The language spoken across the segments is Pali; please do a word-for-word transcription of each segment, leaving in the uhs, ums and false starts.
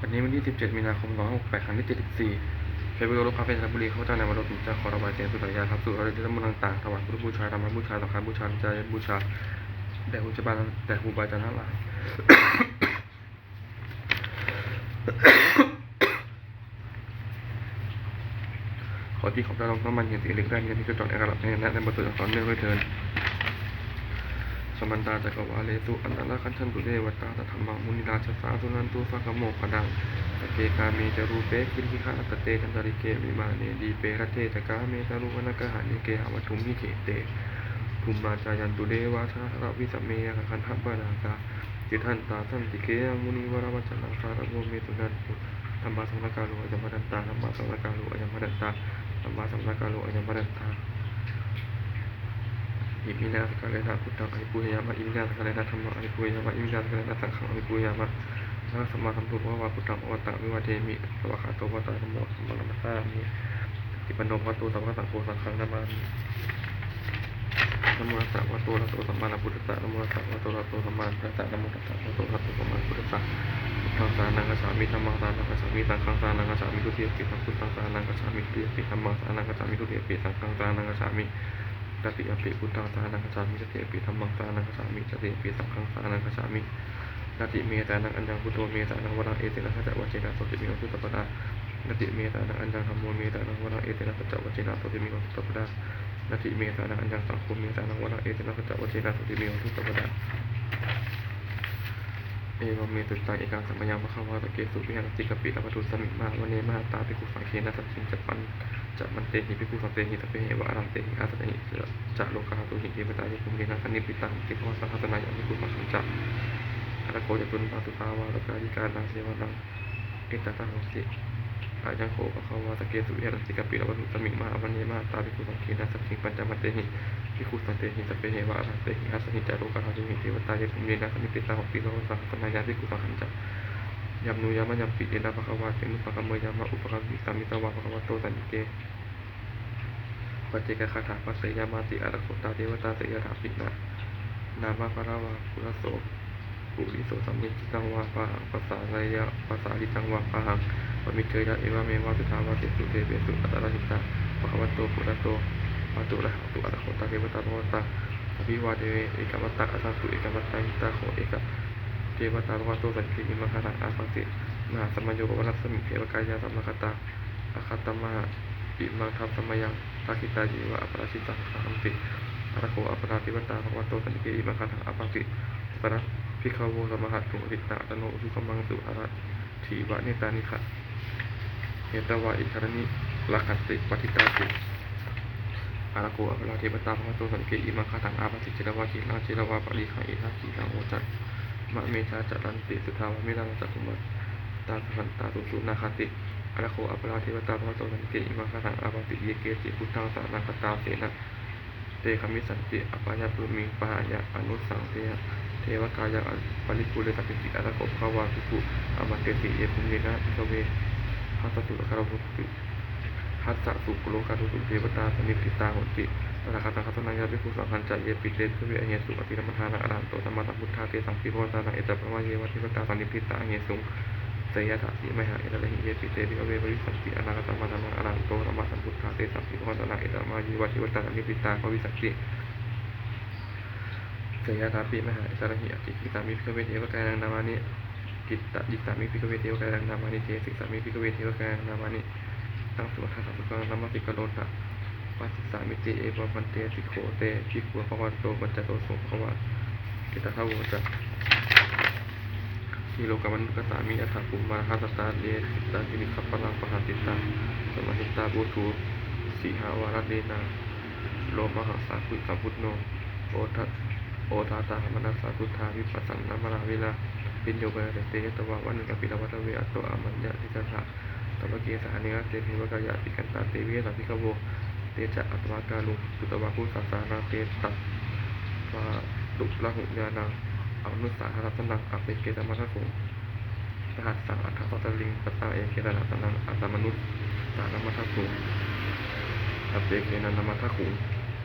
วันนี้วันที่ สิบเจ็ด มีนาคม สองพันห้าร้อยหกสิบแปด ครั้งที่ เจ็ดสิบสี่ เทพวิโรจน์โลกคาเฟ่จันทบุรี ข้าพเจ้านายมโน ถึงจะขอถวายเสียงสุริยาทรัพย์สู่พระเดชพระคุณต่างๆ ถวายพุทธบูชา ธรรมบูชา สังฆบูชา จายบูชา แด่ครูบาอาจารย์ แด่ครูบาอาจารย์ทั้งหลาย ขอที่ของเจ้าน้อมน้ำมันเย็นสีเหลืองได้มีที่จอดแอคระในนั้นได้ประเสริฐอย่างต่อเนื่องด้วยเทอญ Samantā cakkavāḷesu atrāgacchantu devatā, saddhammaṃ munirājassa suṇantu saggamokkhadaṃ. Sagge kāme ca rūpe girisikharataṭe cantalikkhe vimāne, dīpe raṭṭhe ca gāme taruvanagahane gehavatthumhi khette, bhummā cāyantu devā jalathalavisame yakkhagandhabbanāgā, tiṭṭhantā santike yaṃ munivaravacanaṃ sādhavo me suṇantu. Dhammassa vaṇṇakāro ayambhadantā, dhammassavanakālo ayambhadantā, dhammassavanakālo ayambhadantā. Iminā sakkārena buddhaṃ abhipūjayāma, iminā sakkārena dhammaṃ abhipūjayāma, iminā sakkārena saṅghaṃ abhipūjayāma. Namassāma sambuddho bhagavā, buddhaṃ bhagavantaṃ abhivādemi. Svākkhāto bhagavatā dhammo, dhammaṃ namassāmi. Supaṭipanno bhagavato sāvakasaṅgho, saṅghaṃ namāmi. Namo tassa bhagavato arahato sammāsambuddhassa, namo tassa bhagavato arahato sammāsambuddhassa, namo tassa bhagavato arahato sammāsambuddhassa. Buddhaṃ saraṇaṃ gacchāmi, dhammaṃ saraṇaṃ gacchāmi, saṅghaṃ saraṇaṃ gacchāmi, dutiyampi saṅghuṃ saraṇaṃ gacchāmi, dutiyampi dhammaṃ saraṇaṃ gacchāmi, dutiyampi saṅghaṃ saraṇaṃ gacchāmi. Tatiyampi buddhaṃ saraṇaṃ gacchāmi, tatiyampi dhammaṃ saraṇaṃ gacchāmi, tatiyampi saṅghaṃ saraṇaṃ gacchāmi. Natthi me saraṇaṃ aññaṃ, buddho me saraṇaṃ varaṃ, etena saccavajjena sotthi me hotu sabbadā. Natthi me saraṇaṃ aññaṃ, dhammo me saraṇaṃ varaṃ, etena saccavajjena sotthi me hotu sabbadā. Natthi me saraṇaṃ aññaṃ, saṅgho me saraṇaṃ varaṃ, etena saccavajjena sotthi me hotu sabbadā. Evaṃ me sutaṃ, ekaṃ samayaṃ bhagavā sakkesu viharati kapilavatthusmiṃ mahāvane mahatā bhikkhusaṅghena saddhiṃ pañcamattehi bhikkhusatehi sabbeheva arahantehi, āsanehi ca lokadhātūhi devatā yebhuyyena sannipatitā honti bhagavantaṃ dassanāya bhikkhusaṅghañca. Atha kho catunnaṃ suddhāvāsakāyikānaṃ devānaṃ etadahosi: Ayaṃ kho bhagavā sakkesu viharati kapilavatthusmiṃ mahāvane mahatā bhikkhusaṅghena saddhiṃ pañcamattehi bhikkhusatehi sabbeheva arahantehi, āsanehi ca lokadhātūhi devatā yebhuyyena sannipatitā honti bhagavantaṃ dassanāya bhikkhusaṅghañca. Yannūna mayampi yena bhagavā tenupasaṅkameyyāma, upasaṅkamitvā bhagavato santike paccekagāthā bhāseyyāmāti. Atha kho tā devatā seyyathāpi nāma balavā puriso, puriso sammiñjitaṃ vā bāhaṃ pasāreyya, pasāritaṃ vā bāhaṃ pamiccheyya, evameva suddhāvāsesu devesu antarahitā bhagavato purato pāturahaṃsu. Atha kho tā devatā bhagavantaṃ abhivādetvā ekamantaṃ aṭṭhaṃsu. Ekamantaṃ ṭhitā kho ekā devatā bhagavato santike imaṃ gāthaṃ abhāsi: Mahāsamayo pavanasmiṃ, devakāyā samāgatā, āgatamha imaṃ samayaṃ, dakkhitāyeva aparājitasaṅghanti. Atha kho aparā devatā bhagavato santike imaṃ gāthaṃ abhāsi: Tatra bhikkhavo samādahaṃsu, cittaṃ attano ujukamakaṃsu, sārathīva nettāni gahetvā indriyāni rakkhanti paṇḍitāti. Atha kho aparā devatā bhagavato santike imaṃ gāthaṃ abhāsi: Chetvā khīlaṃ chetvā palighaṃ, indakhīlaṃ ūhacca manejā, cālati suddhā vimalā, cakkhumatā sudantā susunāgāti. Atha kho aparā devatā bhagavato santike imaṃ gāthaṃ abhāsi: Ye keci buddhaṃ saraṇaṃ gatāse, na te gamissanti apāyabhūmiṃ, pahāya mānusaṃ dehaṃ, devakāyaṃ paripūressantīti. Atha kho bhagavā bhikkhū āmantesi: Yebhuyyena bhikkhave dasasu lokadhātūsu, dasasu lokadhātūsu devatā sannipatitā honti tathāgataṃ dassanāya bhikkhusaṅghañca. Yepi te bhikkhave ahesuṃ atimattabhūtatā arahanto sammāsambuddhā, tesampi bhagavantānaṃ etaparamāyeva devatā sannipatitā ahesuṃ, seyyathāpi mayhaṃ etarahi. Yepi te bhikkhave bhavissanti anāgatamaddhānaṃ arahanto sammāsambuddhā, tesampi bhagavantānaṃ etaparamāyeva devatā sannipatitā bhavissanti, seyyathāpi mayhaṃ etarahi. Ācikkhissāmi bhikkhave devakāyānaṃ nāmāni. Kittayissāmi bhikkhave devakāyānaṃ nāmāni. Desissāmi bhikkhave devakāyānaṃ nāmāni. Taṃ suṇātha sādhukaṃ samādikkhāro bhāsissāmīti. Evaṃ bhanteti kho te bhikkhū bhagavato paccassosuṃ. Bhagavā etadavoca: Silokamanukassāmi, yattha bhummā tadassitā, ye sitā girigabbharaṃ, pahitattā samāhitā. Puthū sīhāva sallīnā, lomahaṃsābhisambhuno, odātamanasā suddhā, vippasannamanāvilā. Bhiyyo pañcasate ñatvā, vane kāpilavatthave. Tato āmantayi satthā, sāvake sāsane rate. Devakāyā abhikkantā, te vijānātha bhikkhavo. Te ca ātappamakaruṃ, sutvā buddhassa sāsanaṃ. Te ca ātappamakaruṃ, ñāṇaṃ amanussāna dassanaṃ. Appeke samaddasuṃ, sahassaṃ atha sattariṃ. Sataṃ eke sataṃ, sahassaṃ amanussānamaddasuṃ. Appekenantamaddakkhuṃ,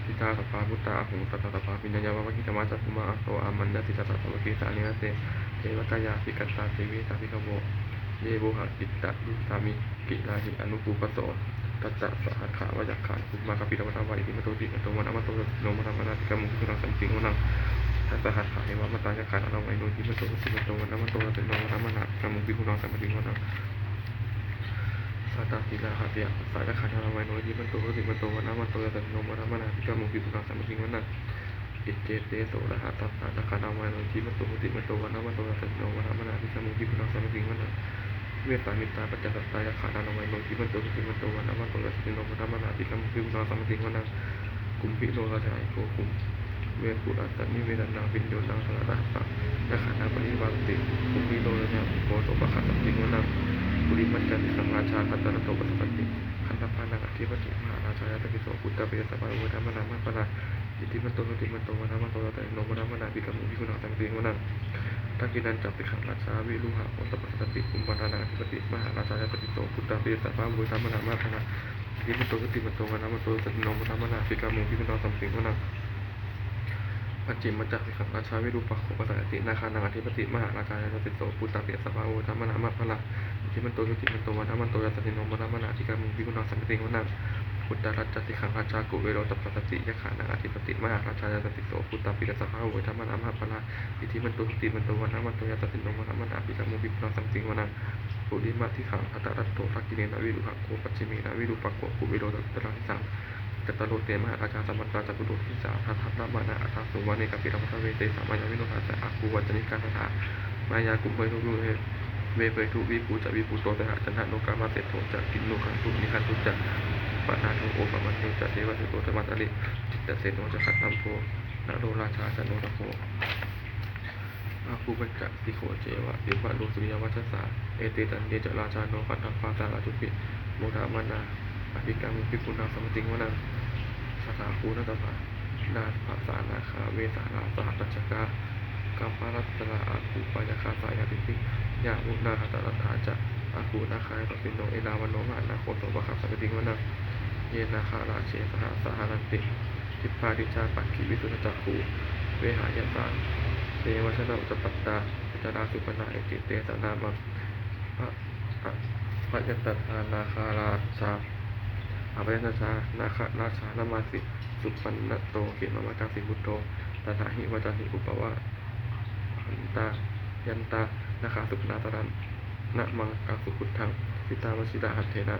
disā sabbā phuṭā ahuṃ. Tattha sabbapāṇinago, pakkhiṇā vippacittaṃ. Tato āmantayi satthā, sāvake sāsane rate. Devakāyā abhikkantā, te vijānātha bhikkhavo. ye voha cittavidusāmi girāhi anupubbaso. Tassa sahassabrahmā yakkhā bhummā kāpilavatthavā iddhimanto jutimanto vaṇṇavanto yasassino modamānā abhikkāmuṃ bhikkhūnaṃ samitiṃ vanaṃ. Chasahassā hemavatā yakkhā nānattavaṇṇino iddhimanto jutimanto vaṇṇavanto yasassino modamānā abhikkāmuṃ bhikkhūnaṃ samitiṃ vanaṃ. Sātāgirā hasayā yakkhā nānattavaṇṇino iddhimanto jutimanto vaṇṇavanto yasassino modamānā abhikkāmuṃ bhikkhūnaṃ samitiṃ vanaṃ. Iccete soḷasasahassā yakkhā nānattavaṇṇino iddhimanto jutimanto vaṇṇavanto yasassino modamānā abhikkāmuṃ bhikkhūnaṃ samitiṃ vanaṃ. Vessāmittā pañcasatā yakkhā nānattavaṇṇino iddhimanto jutimanto vaṇṇavanto yasassino modamānā abhikkāmuṃ bhikkhūnaṃ samitiṃ vanaṃ. Kumbhīro rājagahiko kumbhīraṃ puggaṃ nivesanaṃ bhiyyo naṃ satasahassaṃ yakkhānaṃ payirupāsati. Kumbhīro rājagahiko sopāga samitiṃ vanaṃ. Purimañca disaṃ rājā dhataraṭṭho pasāsati gandhabbānaṃ ādhipati mahārājā yasassi so. Puttāpi tassa bahavo indanāmā mahabbalā iddhimanto jutimanto vaṇṇavanto yasassino modamānā abhikkāmuṃ bhikkhūnaṃ samitiṃ vanaṃ. Dakkhiṇañca disaṃ rājā virūḷho tappasāsati kumbhaṇḍānaṃ ādhipati mahārājā yasassi so. Puttāpi tassa bahavo indanāmā mahabbalā iddhimanto jutimanto vaṇṇavanto yasassino modamānā abhikkāmuṃ bhikkhūnaṃ samitiṃ vanaṃ. Pacchimañca disaṃ rājā virūpakkho pasāsati nāgānaṃ ādhipati mahārājā yasassi so. Puttāpi tassa bahavo indanāmā mahabbalā iddhimanto jutimanto vaṇṇavanto yasassino modamānā abhikkāmuṃ bhikkhūnaṃ samitiṃ vanaṃ. Uttarañca disaṃ rājā kuvero tappasāsati yakkhānaṃ ādhipati mahārājā yasassi so. Puttāpi tassa bahavo indanāmā mahabbalā iddhimanto jutimanto vaṇṇavanto yasassino modamānā abhikkāmuṃ bhikkhūnaṃ samitiṃ vanaṃ. Purimaṃ disaṃ dhataraṭṭho dakkhiṇena virūḷhako pacchimena virūpakkho kuvero uttaraṃ disaṃ. Cattāro te mahārājā samantā caturo disā daddallamānā aṭṭhaṃsu vane kāpilavatthave. Tesaṃ māyāvino dāsā āgū vañcanikā saṭhā māyā kuṭeṇḍu veṭeṇḍu viṭū ca viṭuṭo saha candano kāmaseṭṭho ca kinnughaṇḍu nighaṇḍu ca panādo opamañño ca devasūto ca mātali. Cittaseno ca gandhabbo naḷo rājā janosabho āgū pañcasikho ceva timbarū suriyavaccasā. Ete caññe ca rājāno gandhabbā saha rājubhi modamānā abhikkāmuṃ bhikkhūnaṃ samitiṃ vanaṃ. Athāgū nābhasā nāgā vesālā saha tacchakā kambalassatarā āgū pāyāgā saha ñātibhi. Yāmunā dhataraṭṭhā ca āgū nāgā yasassino erāvaṇo mahānāgo sopāga samitiṃ vanaṃ. Ye nāgarāje sahasā haranti dibbā dijā pakkhi visuddhacakkhū vehāyasā te vanamajjhapattā athā ca rājā supaṇṇā iti tesa nāmaṃ. Abhayantadā nāgarājā abhayantadā nāgarājānamāsi supaṇṇato khemamakāsi buddho. Taṇhāhi vācāhi upavhayantā nāgā supaṇṇā saraṇamakaṃsu buddhaṃ. Jitā vajirahatthena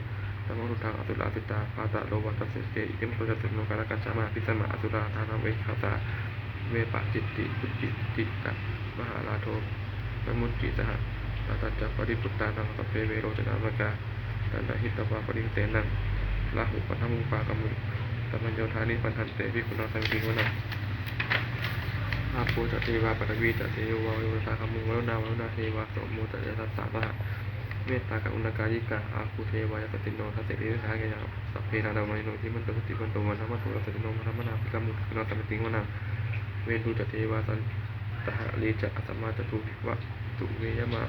samuddaṃ asurā sitā bhātaro vāsavassete iddhimanto yasassino. Kālakañjā mahābhismā asurā dānaveghasā vepacitti vuccitacittamāhārādo namucī saha. Tañca baliputtānaṃ sabbe verocanāmakā sannayhitvā baliṃ senaṃ rāhubhaddamupāgamuṃ. Samayodāni bhaddante bhikkhūnaṃ samitiṃ vanaṃ. Āpo ca devā paṭhavī ca tejo vāyo tadāgamuṃ varuṇā vāruṇā devā somo ca yasasā saha. Mettākaruṇākāyikā āgū devā yasassino. Dasete dasadhā kāyā sabbe nānattavaṇṇino iddhimanto jutimanto vaṇṇavanto yasassino modamānā abhikkāmuṃ bhikkhūnaṃ samitiṃ vanaṃ. Veṇḍū ca devā sahalī ca asamā ca duve yamā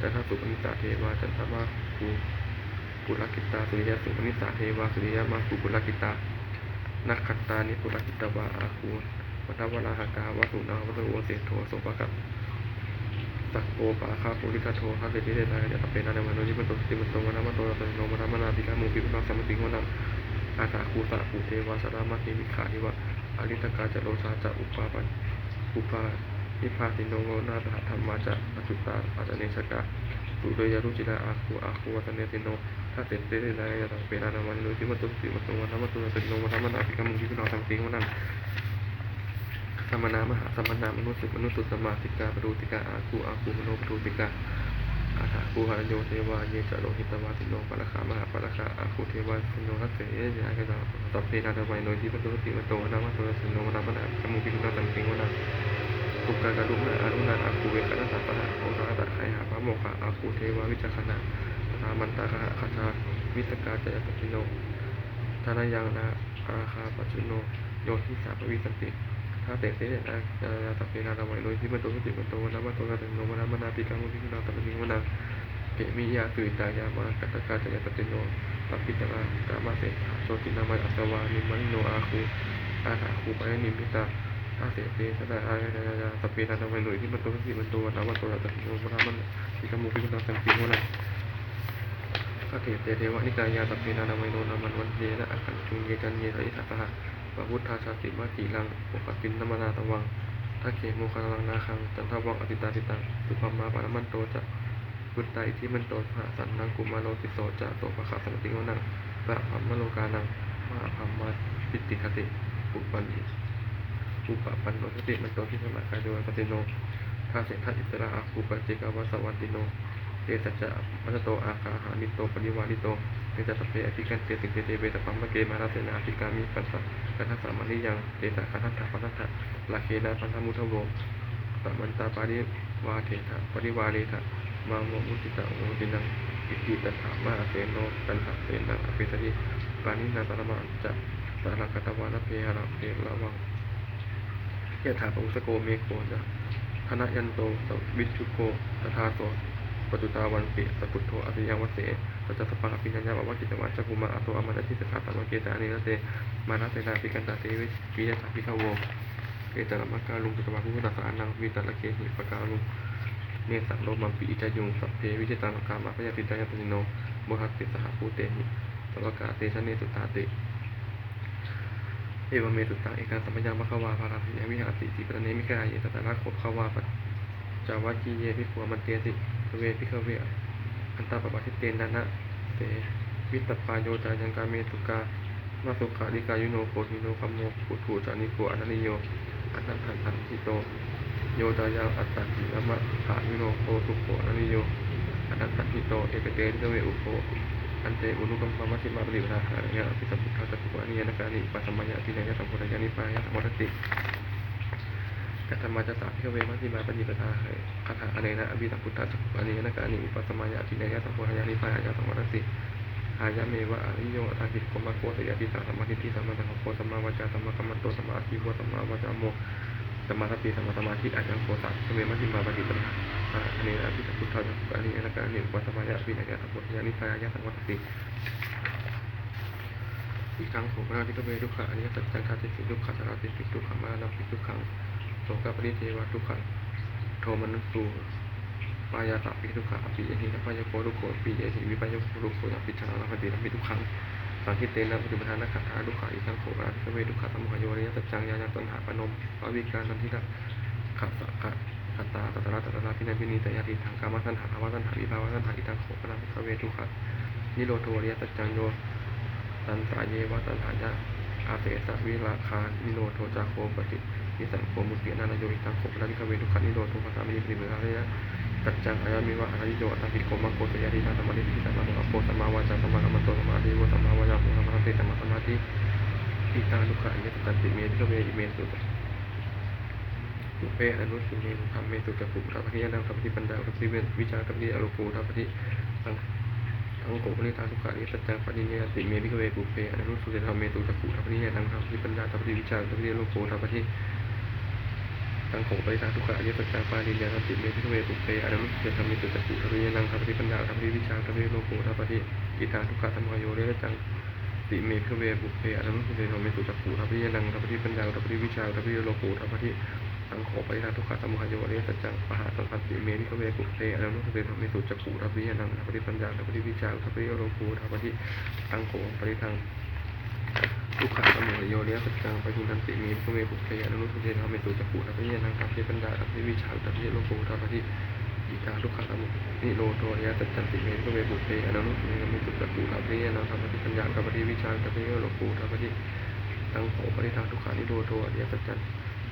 ca dasasu paṇṇasā devā candaṃva āgū purakkhitā. Suriyasu paṇṇasā devā suriyamāgū purakkhitā. Nakkhattāni purakkhitvā āgū mandavalāhakā. Vasūnaṃ vāsavo seṭṭho sopāga sabbo pāga purindado. Dasete dasadhā kāyā sabbe nānattavaṇṇino iddhimanto jutimanto vaṇṇavanto yasassino modamānā abhikkāmuṃ bhikkhūnaṃ samitiṃ vanaṃ. Athāgū sahabhū devā jalamaggisikhāriva ariṭṭhakā ca rojā ca upapannibbānino varuṇā sahadhammā ca accutā anejakā. Sūleyyarucirā āgū āgū vāsavanesino. Dasete dasadhā kāyā sabbe nānattavaṇṇino iddhimanto jutimanto vaṇṇavanto yasassino modamānā abhikkāmuṃ bhikkhūnaṃ samitiṃ vanaṃ. Samānā mahāsamānā mānusū mānusuttamā. Sikkhāpadūsikā āgū āgū manopadūsikā. Athāgū harayo devā ye ca lohitavāsino. Pāragā mahāpāragā āgū devā yasassino. Dasete dasadhā kāyā sabbe nānattavaṇṇino iddhimanto jutimanto vaṇṇavanto yasassino modamānā abhikkāmuṃ bhikkhūnaṃ samitiṃ vanaṃ. Duggā karumhā aruṇā āgū veghanasā saha. Oḷārasahitā pāmokkhā āgū devā vicakkhaṇā. Samantā gajā missakā ca yasassino. Thanayaṃ nāgā pajjunno yo disā abhivassati. Dasete dasadhā kāyā sabbe nānattavaṇṇino iddhimanto jutimanto vaṇṇavanto yasassino modamānā abhikkāmuṃ bhikkhūnaṃ samitiṃ vanaṃ. Khemiyā tusitā yāmā kaṭṭhakā ca yasassino. Lambitakā lāmaseṭṭhā jotināmā āsavā nimmānaratino āgū. Athāgū paranimmitā. Dasete dasadhā kāyā sabbe nānattavaṇṇino iddhimanto jutimanto vaṇṇavanto yasassino modamānā abhikkāmuṃ bhikkhūnaṃ samitiṃ vanaṃ. Saṭṭhete devanikāyā sabbe nānattavaṇṇino nāmanvayena āgañchuṃ, ye caññe sadisā saha yaṃ buddhā sāsitaṃ sīlaṃ sugatiṃ yanti taṃ tvaṃ dakkhemoghataraṃ nāgaṃ candaṃva asitātitaṃ. Subrahmā paramatto ca puttā iddhimato saha, sanaṅkumāro tisso ca sopāga samitiṃ vanaṃ. Brahmalokānaṃ mahābrahmābhitiṭṭhati bhāvanābhipūjati. Upapanno jutimanto jnanāgaro yojanesu yojanapatī. Dasettha issarā āguṃ paccekavasavattino. Tesañca majjhato āgarahanito parivārito. Te ca sabbe abhikkante sinde deve sabrahmake, mārasenā abhikkāmi passa kaṇhassa mandiyaṃ. Tesaṃ gandhabbānaṃ rāgena bandhamatthu vo, samantā parivāretha parivāretha mā vo muñcittha vappacittaṃ. Iti tattha mahāseno kaṇhasenaṃ apesayi, pāṇinā talamāhacca saraṃ katvāna bheravaṃ. Yathā pāvussako megho thanayanto savijjuko, tadā so paccudāvatti sakuddho asayaṃvase. Tañca sabbaṃ abhiññāya vavakkhitvāna cakkhumā, so āmantayi satthā sāvake sāsane rate. Mārasenā abhikkantā te vijānātha bhikkhavo. Te ca ātappamakaruṃ sutvā bhūtassa sāsanaṃ, vītarāgehi pakkāmuṃ nesaṃ lomampi iñjayuṃ. Sabbe vijitasaṅgāmā bhayātītā yasassino, modanti saha bhūtehi sāvakā te janesutāti. Evaṃ me sutaṃ. Ekaṃ samayaṃ bhagavā bārāṇasiyaṃ viharati isipatane migadāye. Tatra kho bhagavā pañcavaggiye bhikkhū āmantesi: Dve bhikkhave antā pabbāsitena na sevitabbā, yo cāyaṃ kāmesu kāmasukhallikānuyogo hīno gammo pothujjaniko anariyo anatthasañhito, yo cāyaṃ attāhimatthanuyogo dukkho anariyo anatthasañhito. Ete te bhikkhave ubho ante anukampaṃ majjhimā paṭipadā, haraṇīyā abhisambuddhā cakkhukaraṇī ñāṇakaraṇī upasamāya abhiññāya sambodhāya nibbānāya saṃvattati. Katamā ca sā bhikkhave majjhimā paṭipadā? Kathākaleṇa abhisambuddhā cakkhukaraṇī ñāṇakaraṇī upasamāya abhiññāya sambodhāya nibbānāya saṃvattati. Ayameva ariyo aṭṭhaṅgiko maggo, seyyathīdaṃ: sammādiṭṭhi sammāsaṅkappo sammāvācā sammākammanto sammāājīvo sammāvācāmo sammāsati sammāsamādhi. Ayaṃ kho sā bhikkhave majjhimā paṭipadā, kathākaleṇa abhisambuddhā cakkhukaraṇī ñāṇakaraṇī upasamāya abhiññāya sambodhāya nibbānāya saṃvattati. Idaṃ kho bhagavā bhikkhave dukkha ariyasaccaṃ. Jātipi dukkha jarāpi dukkha maraṇampi dukkhaṃ sokaparidevadukkhadomanassupāyāsāpi dukkhā. Appiyehi sampayogo dukkho, piyehi vippayogo dukkho, yampidaṃ na labhati tampi dukkhaṃ, saṅkhittena paṭipadānakkhattā dukkhā. Idaṃ kho bhagavā bhikkhave dukkhasamudayo ariyasaccaṃ. Yāyaṃ taṇhā ponobbhavikā nandirāgasahagatā tatra tatrābhinandinī, seyyathīdaṃ: kāmataṇhā bhavataṇhā vibhavataṇhā. Idaṃ kho bhagavā bhikkhave dukkhanirodho ariyasaccaṃ. Yo tassāyeva taṇhāya asesavirāganirodho cāgo paṭinissaggo mutti anālayo. Idaṃ kho bhagavā bhikkhave dukkhanirodho gāmini paṭipadā ariyasaccaṃ. Ayameva ariyo aṭṭhaṅgiko maggo, seyyathīdaṃ: sammādiṭṭhi sammāsaṅkappo sammāvācā sammākammanto sammāājīvo sammāvācāmo sammāsati sammāsamādhi. Idaṃ dukkha ariyasaccanti me bhikkhave imesu pubbe ananussutesu dhammesu cakkhuṃ udapādi ñāṇaṃ udapādi paññā udapādi vijjā udapādi āloko udapādi. Taṃ kho parittaṃ dukkha ariyasaccaṃ paṭiññāyanti me bhikkhave pubbe ananussutesu dhammesu cakkhuṃ udapādi ñāṇaṃ udapādi paññā udapādi vijjā udapādi āloko udapādi. Taṃ kho parittaṃ dukkha ariyasaccaṃ paṭiññāyanti me bhikkhave pubbe ananussutesu dhammesu cakkhuṃ udapādi ñāṇaṃ udapādi paññā udapādi vijjā udapādi āloko udapādi. Idaṃ dukkhasamudayo ariyasaccanti me bhikkhave pubbe ananussutesu dhammesu cakkhuṃ udapādi ñāṇaṃ udapādi paññā udapādi vijjā udapādi āloko udapādi. Taṃ kho parittaṃ dukkhasamudayo ariyasaccaṃ pahātabbanti me bhikkhave pubbe ananussutesu dhammesu cakkhuṃ udapādi ñāṇaṃ udapādi paññā udapādi vijjā udapādi āloko udapādi. Taṃ kho parittaṃ dukkhasamudayo ariyasaccaṃ pahīnanti me bhikkhave pubbe ananussutesu dhammesu cakkhuṃ udapādi ñāṇaṃ udapādi paññā udapādi vijjā udapādi āloko udapādi. Idaṃ dukkhanirodho ariyasaccanti me bhikkhave pubbe ananussutesu dhammesu cakkhuṃ udapādi ñāṇaṃ udapādi paññā udapādi vijjā udapādi āloko udapādi. Taṃ kho parittaṃ dukkhasamudayo ariyasaccaṃ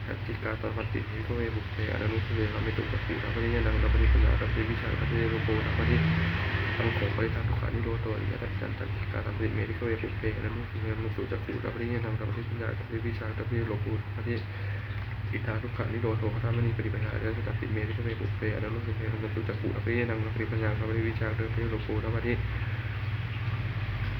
sacchikātabbanti me bhikkhave pubbe ananussutesu dhammesu cakkhuṃ udapādi ñāṇaṃ udapādi paññā udapādi vijjā udapādi āloko udapādi. Taṃ kho parittaṃ dukkhasamudayo ariyasaccaṃ sacchikātabbanti me bhikkhave pubbe ananussutesu dhammesu cakkhuṃ udapādi ñāṇaṃ udapādi paññā udapādi vijjā udapādi āloko udapādi. Idaṃ dukkhanirodho gāmini paṭipadā ariyasaccanti me bhikkhave pubbe ananussutesu dhammesu cakkhuṃ udapādi ñāṇaṃ udapādi paññā udapādi vijjā udapādi āloko udapādi.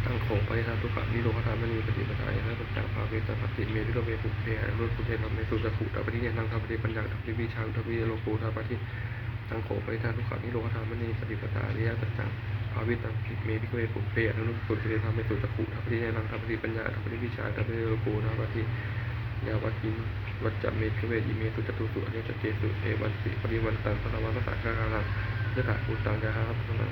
Taṃ kho parittaṃ dukkhasamudayo gāmini paṭipadā ariyasaccaṃ bhāvitabbanti me bhikkhave pubbe ananussutesu dhammesu cakkhuṃ udapādi ñāṇaṃ udapādi paññā udapādi vijjā udapādi āloko udapādi. Taṃ kho parittaṃ dukkhasamudayo gāmini paṭipadā ariyasaccaṃ bhāvitabbanti me bhikkhave pubbe ananussutesu dhammesu cakkhuṃ udapādi ñāṇaṃ udapādi paññā udapādi vijjā udapādi āloko udapādi. Yāvakīvañca me bhikkhave imesu catūsu ariyasaccesu evantiparivaṭṭaṃ sattavassasākāraṃ yathābhūtaṃ yārabbhamaṇaṃ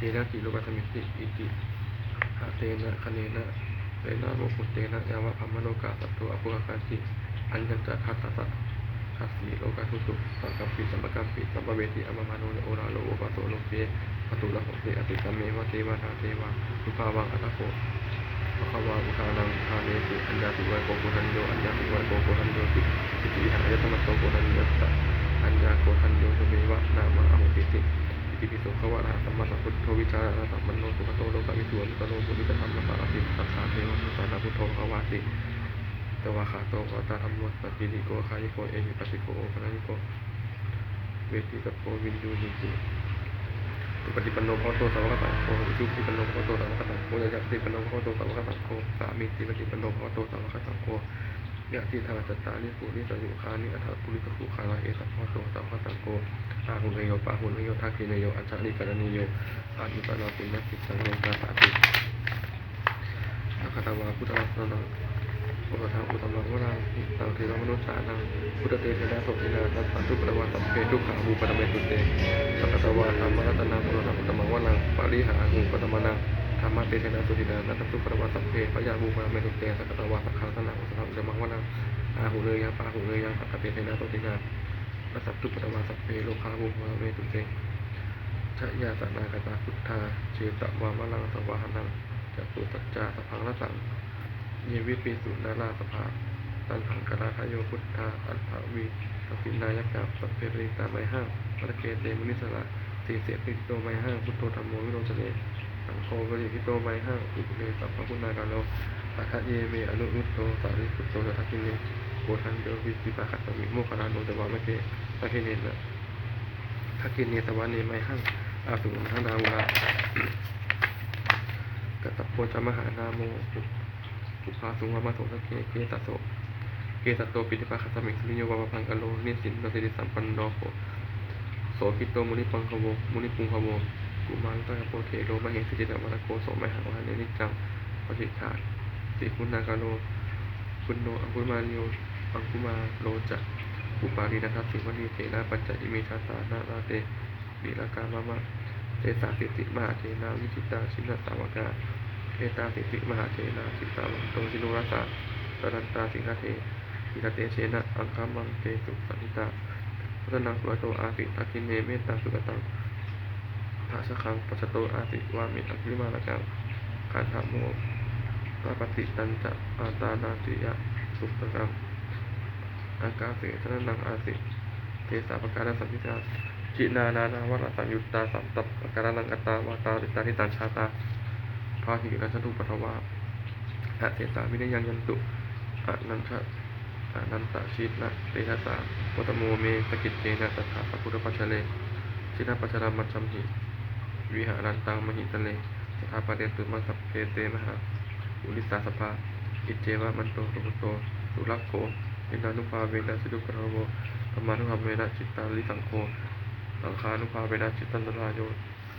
yenāgilokasmiṃ sthitā, iti ha tena khaṇena senā lomahuttena yāva brahmalokā saddo abbhuggacchati. Ayañca dasasahassī lokadhātu saṅkampi sampakampi sampavedhi. Appamāṇo ca oḷāro obhāso loke pāturahosi. Atikkammeva devatānaṃ devānubhāvaṃ, atha kho bhagavā udānaṃ bhāsesi: Ayaṃ se vā kho koṇḍañño, ayaṃ se vā kho koṇḍaññoti. Iti ihāya samato koṇḍaññassa ayaṃ koṇḍañño tumheva nāma ahosīti. Itipi so bhagavā arahaṃ sammāsambuddho vijjācaraṇasampanno sugato lokavidū anuttaro purisadammasārathi satthā devamanussānaṃ buddho bhagavāti. Svākkhāto bhagavatā dhammo sandiṭṭhiko akāliko ehipassiko opanayiko veditabbo viññūhīti. Supaṭipanno bhagavato sāvakasaṅgho, ujupaṭipanno bhagavato sāvakasaṅgho, ñāyapaṭipanno bhagavato sāvakasaṅgho, sāmīcipaṭipanno bhagavato sāvakasaṅgho, yadidaṃ cattāri purisayugāni aṭṭha purisapuggalā, esa bhagavato sāvakasaṅgho, āhuneyyo pāhuneyyo dakkhiṇeyyo añjalikaraṇīyo anuttaraṃ puññakkhettaṃ lokassāti. Sakkatvā buddharatanaṃ osathaṃ uttamaṃ varaṃ, hitaṃ devamanussānaṃ buddhatejena sotthinā, nassantupaddavā sabbe dukkhā vūpasamentu te. Sakkatvā dhammaratanaṃ osathaṃ uttamaṃ varaṃ, pariḷāhūpasamanaṃ dhammatejena sotthinā, nassantupaddavā sabbe bhayā vūpasamentu te. Sakkatvā saṅgharatanaṃ osathaṃ uttamaṃ varaṃ, āhuneyyaṃ pāhuneyyaṃ saṅghatejena sotthinā, nassantupaddavā sabbe rogā vūpasamentu te. Jayāsanāgatā buddhā jetvā māraṃ savāhanaṃ, catusaccāsabhaṃ rasaṃ ye piviṃsu narāsabhā. Taṇhaṅkarādayo buddhā aṭṭhavīsati nāyakā, sabbe patiṭṭhitā mayhaṃ matthake te munissarā. Sīse patiṭṭhito mayhaṃ buddho dhammo virojane, saṅgho patiṭṭhito mayhaṃ ugghū sabbaguṇākaro. Hadaye me anuruddho sārīputto ca dakkhiṇe, koṇḍañño piṭṭhibhāgasmiṃ moggallāno ca vāmake. Dakkhiṇena dakkhiṇe savane mayhaṃ āsuṃ nāgarāhulā, kassapo ca mahānāmo ubhāsuṃ vāmasotake. Kesato piṭṭhibhāgasmiṃ suriyo va pabhaṅkaro, nisinno sirisampanno sobhito munipuṅgavo. Munipuṅgavo kumārakassapo thero, mahesī cittavādako so mayhaṃ vadane niccaṃ. Patiṭṭhāsi guṇākaro puṇṇo aṅgumāli, aṅgumālo ca upālī nandasīvalī, therā pañca ime jātā nalāṭe tilakā mama. Sesāsīti mahātherā vijitā jinasāvakā, etāsīti mahātherā jitavanto jinorasā, jalantā sīlatejena aṅgamaṅgesu saṇṭhitā. Ratanaṃ purato āsi dakkhiṇe mettasuttakaṃ, dhajaggaṃ pacchato āsi vāme aṅgulimālakaṃ. Khandhamoraparittañca āṭānāṭiyasuttakaṃ, ākāse chadanaṃ āsi sesā pākārasaṇṭhitā. Jinānānāvarasaṃyuttā, sattappākāralaṅkatā, vātapittādisañjātā, bāhirajjhattupaddavā, asesā vinayaṃ yantu, anantajinatejasā. Gotamo me sakiccena, sadā sambuddhapañjare, jinapañjaramajjhamhi, viharantaṃ mahītale, sadā bhaddekarattā sabbe, te mahāpurisāsabhā. Iccevamanto sugutto surakkho, jinānubhāvena jitupaddavo, dhammānubhāvena jitārisaṅgho, saṅghānubhāvena jitantarāyo,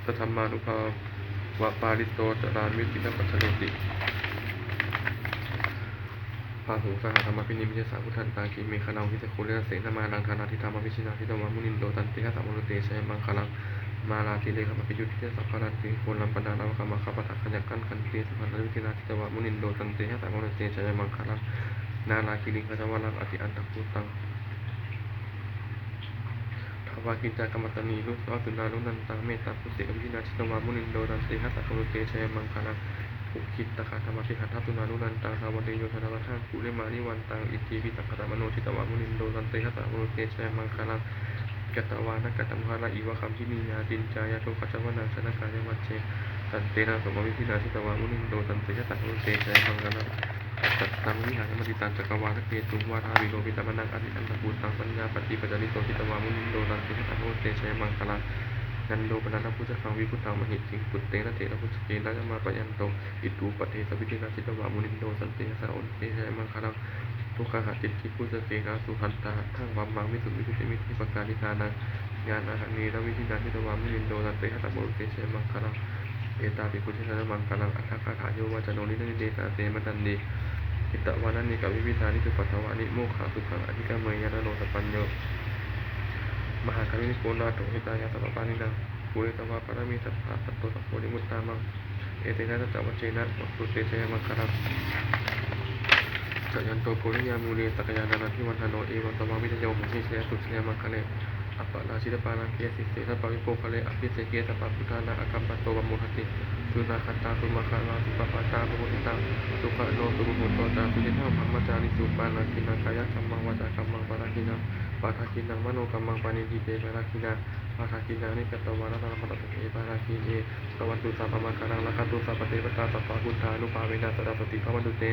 saddhammānubhāvapālito, carāmi jinapañjareti. Bāhuṃ sahassam abhinimmitasāvudhantaṃ, grīmekhalaṃ uditaghorasasenamāraṃ, dānādidhammavidhinā jitavā munindo, tantejasā pavanamānete jayamaṅgalaṃ. Mārātirekamabhiyujjhitasabbarattiṃ, ghorampanāḷavakamakkhamathaddhayakkhaṃ, khantīsudantavidhinā jitavā munindo, tantejasā pavanamānete jayamaṅgalaṃ. Nāḷāgiriṃ gajavaraṃ atimattabhūtaṃ, dāvaggicakkamasanīva sudāruṇantaṃ, mettambusekavidhinā jitavā munindo, tantejasā pavanamānete jayamaṅgalaṃ. Ukkhittakhaggam atihatthasudāruṇantaṃ, dhāvantiyojanapathaṅgulimālavantaṃ, iddhībhisaṅkhatamano jitavā munindo, tantejasā pavanamānete jayamaṅgalaṃ. Katvāna kaṭṭhamudaraṃ iva gabbhinīyā, ciñcāya duṭṭhavacanaṃ janakāyamajjhe, santena somavidhinā jitavā munindo, tantejasā pavanamānete jayamaṅgalaṃ. Taṃ vihāya matisaccakavādaketuṃ, vādābhiropitamanaṃ atiandhabhūtaṃ, paññāpadīpajalito jitavā munindo, tantejasā pavanamānete jayamaṅgalaṃ. Nandopanandabhujagaṃ vibudhaṃ mahiddhiṃ, puttena therabhujagena damāpayanto, iddhūpadesavidhinā jitavā munindo, tantejasā pavanamānete jayamaṅgalaṃ. Duggāhadiṭṭhibhujagena sudaṭṭhahatthaṃ, brahmaṃ visuddhijutimiddhibakābhidhānaṃ, ñāṇāgadena vidhinā jitavā munindo, tantejasā pavanamānete jayamaṅgalaṃ. Etāpi buddhajayamaṅgalaaṭṭhagāthā, yo vācano dinadine sarate matandī, hitvānanekavividhāni cupaddavāni, mokkhaṃ sukhaṃ adhigameyya naro sapañño. Mahākāruṇiko nātho hitāya sabbapāṇinaṃ, pūretvā pāramī sabbā patto sambodhimuttamaṃ, etena saccavajjena hotu te jayamaṅgalaṃ. Jayanto bodhiyā mūle sakyānaṃ nandivaḍḍhano, evaṃ tvaṃ vijayo hohi jayassu jayamaṅgale, aparājitapallaṅke sīse sabbaṃ vipokkhare, abhiseke sabbabuddhānaṃ aggappatto pamodati. Sunakkhattaṃ sumaṅgalaṃ supabhātaṃ suhuṭṭhitaṃ, sukhaṇo sumuhutto ca suyiṭṭhaṃ brahmacārisu, padakkhiṇaṃ kāyakammaṃ vācākammaṃ padakkhiṇaṃ, padakkhiṇaṃ manokammaṃ paṇidhī te padakkhiṇā, padakkhiṇāni katvāna labhantatthe padakkhiṇe. Bhavatu sabbamaṅgalaṃ rakkhantu sabbadevatā, sabbabuddhānubhāvena sadā sotthī bhavantu te.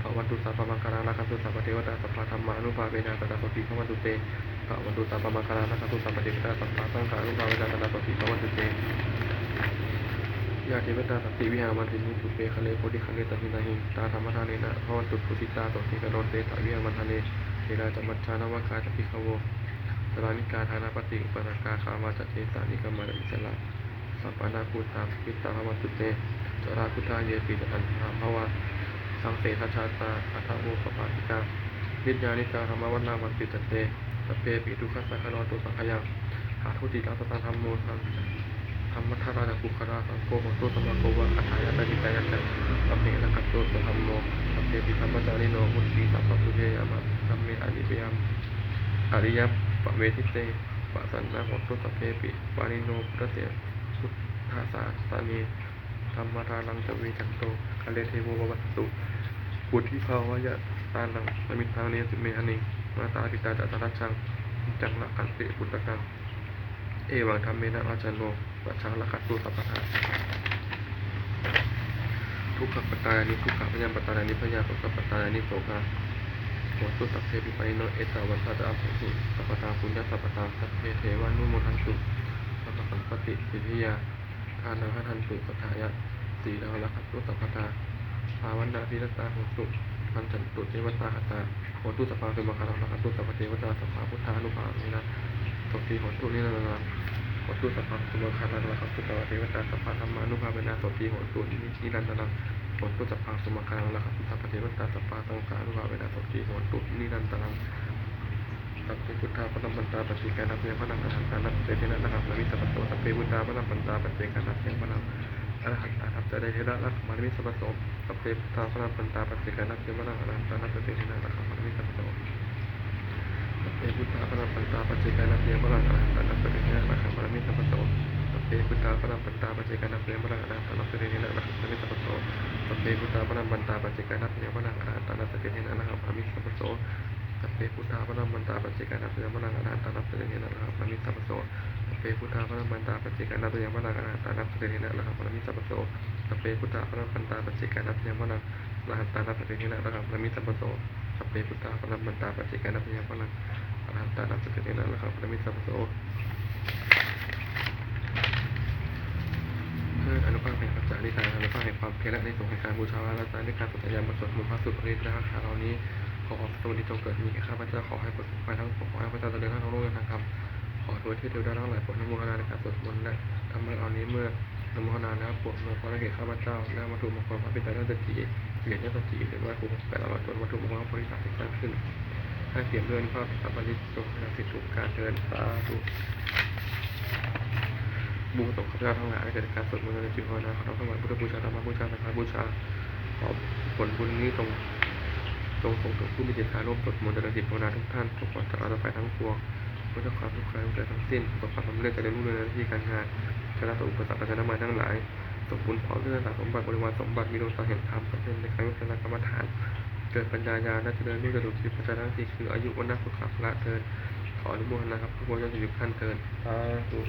Bhavatu sabbamaṅgalaṃ rakkhantu sabbadevatā, sabbadhammānubhāvena sadā sotthī bhavantu te. Bhavatu sabbamaṅgalaṃ rakkhantu sabbadevatā, sabbasaṅghānubhāvena sadā sotthī bhavantu te. Yā devatā santi viharamantini sabbe khāme bodhighare tahiṃ tahiṃ, tā dhammadānena bhavantu pūjitā sotthiṃ karontedha viharamandane. Therā ca majjhā navakā ca bhikkhavo, sārāmikā dānapatī upāsakā, gāmā ca desā nigamā ca issarā, sappāṇabhūtā sukhitā bhavantu te. Jalābujā yepi ca aṇḍabhavā, saṃsedajātā athavopapātikā, niyyānikaṃ dhammavaraṃ paṭicca te, sabbepi dukkhassa karontu saṅkhayaṃ. Ṭhātu ciraṃ sataṃ dhammo, dhammaddharā ca puggalā, saṅgho hotu samaggo va, atthāya ca hitāya ca. Amhe rakkhatu saddhammo, sabbepi dhammacārino, vuḍḍhī sampāpuṇeyyāma, dhamme ariyappavedite. Pasannā hontu sabbepi, pāṇino buddhasā, buddhasāsane. Dhammadānaṃ ca vijayo, kāle devo pavassatu. Vuḍḍhibhāvāya sattānaṃ, samiddhaṃ netu me haniṃ. Mātā pitā ca atrajaṃ, niccaṃ rakkhanti puttakaṃ, evaṃ dhammena rājāno, pajaṃ rakkhantu sabbadā. Dukkhappattā ca niddukkhā, bhayappattā ca nibbhayā, sokappattā ca nissokā, hontu sabbepi pāṇino. Ettāvatā ca amhehi, sambhataṃ puññasampadaṃ, sabbe devānumodantu, sabbasampattisiddhiyā. Dānaṃ dadantu saddhāya, sīlaṃ rakkhantu sabbadā, bhāvanābhiratā hontu, gacchantu devatāgatā. Hotu sabbaṃ sumaṅgalaṃ, rakkhantu sabbadevatā, sabbabuddhānubhāvena, sotthī hontu nirantaraṃ. Hotu sabbaṃ sumaṅgalaṃ, rakkhantu sabbadevatā, sabbadhammānubhāvena, sotthī hontu ni-, nirantaraṃ. Hotu sabbaṃ sumaṅgalaṃ, rakkhantu sabbadevatā, sabbasaṅghānubhāvena, sotthī hontu nirantaraṃ. Sabbe buddhā balappattā, paccekānañca yaṃ balaṃ, arahantānañca tejena, rakkhaṃ bandhāmi sabbaso. Sabbe buddhā balappattā, paccekānañca yaṃ balaṃ, arahantānañca tejena, rakkhaṃ bandhāmi sabbaso. Sabbe buddhā balappattā, paccekānañca yaṃ balaṃ, arahantānañca tejena, rakkhaṃ bandhāmi sabbaso. Sabbe buddhā balappattā, paccekānañca yaṃ balaṃ, arahantānañca tejena, rakkhaṃ bandhāmi sabbaso. Sabbe buddhā balappattā, paccekānañca yaṃ balaṃ, arahantānañca tejena, rakkhaṃ bandhāmi sabbaso. Sabbe buddhā balappattā, paccekānañca yaṃ balaṃ, arahantānañca tejena, rakkhaṃ bandhāmi sabbaso. Sabbe buddhā balappattā, paccekānañca yaṃ balaṃ, arahantānañca tejena, rakkhaṃ bandhāmi sabbaso. Sabbe buddhā balappattā paccekānañca yaṃ balaṃ arahantānañca tejena rakkhaṃ bandhāmi sabbaso. Sabbe buddhā balappattā paccekānañca yaṃ balaṃ arahantānañca tejena rakkhaṃ bandhāmi sabbaso. Sabbe buddhā balappattā paccekānañca yaṃ balaṃ arahantānañca tejena rakkhaṃ bandhāmi sabbaso. ด้วยอานุภาพแห่งปัจจาริการ อานุภาพแห่งความเพียร และอานิสงส์แห่งการบูชาพระรัตนตรัย ด้วยการสวดสาธยายบทสวดมนต์พระสูตรปริตรคาถาเหล่านี้ ขอความสุขสวัสดีจงเกิดมีแก่ข้าพเจ้า ขอให้ประสบภัยทั้งปวง ขอให้ข้าพเจ้าเจริญในทางโลกและทางธรรม ขอเทวเทพเทวดาทั้งหลายโปรดอนุโมทนาในการสวดมนต์และธรรมะเหล่านี้ เมื่ออนุโมทนาแล้วโปรดอำนวยพรให้แก่ข้าพเจ้า และวัตถุมงคลพระปิดตาทั้งเจ็ดสี เหรียญทั้งเจ็ดสี เหรียญไหว้ครูหกแปด ตลอดจนวัตถุมงคลพระโพธิสัตว์ที่สร้างขึ้น ให้เปี่ยมด้วยอานุภาพแห่งพระปริตร จงศักดิ์สิทธิ์ทุกประการเทอญ สาธุ บุญของข้าพเจ้าทั้งหลาย เกิดจากการสวดมนต์เจริญจิตภาวนา ขอน้อมถวายพุทธบูชา ธรรมบูชา สังฆบูชา ขอผลบุญนี้จง จงส่งถึงผู้มีจิตศรัทธาร่วมสวดมนต์เจริญจิตภาวนาทุกท่าน จงปลอดจากอาสวะทั้งปวง พ้นจากความทุกข์ภัยทั้งปวงทั้งสิ้น ประสบความสำเร็จ เจริญรุ่งเรืองในหน้าที่การงาน ชนะต่ออุปสรรคและชนะมารทั้งหลาย สมบูรณ์พร้อมด้วยสารสมบัติ บริวารสมบัติ มีดวงตาแห่งธรรม สำเร็จในการวิปัสสนากรรมฐาน เกิดปัญญาญาณ เจริญรุ่งเรืองสุขีพระจาทั้งสี่ คืออายุ วรรณะ สุขะ พละ เทอญ ขออนุโมทนาครับ ทุกคนยอดสิบท่านเทอญ สาธุ